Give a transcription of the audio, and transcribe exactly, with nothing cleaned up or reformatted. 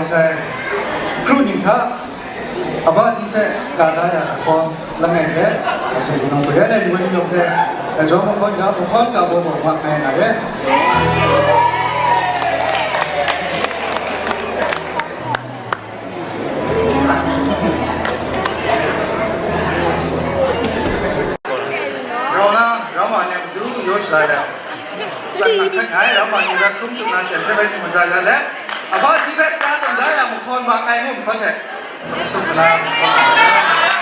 Sai, kru ning hta, Aba Di hpe ka da ya lahkawng langai hte, nang hpung ya ai ni yawng hte, jawm mahkawn ga, mahkawn ga baw baw mat ngai nga re. Rau na, rau ma ni matu yaw shalai ai. San mat hkrat ngai, rau ma ni rai hkrum tsun na, jan hpe bai ni mada la let, Aba Di hpe ka tam da ya mahkawn ma ngai ngu mahkawn hte, tsun na mahkawn.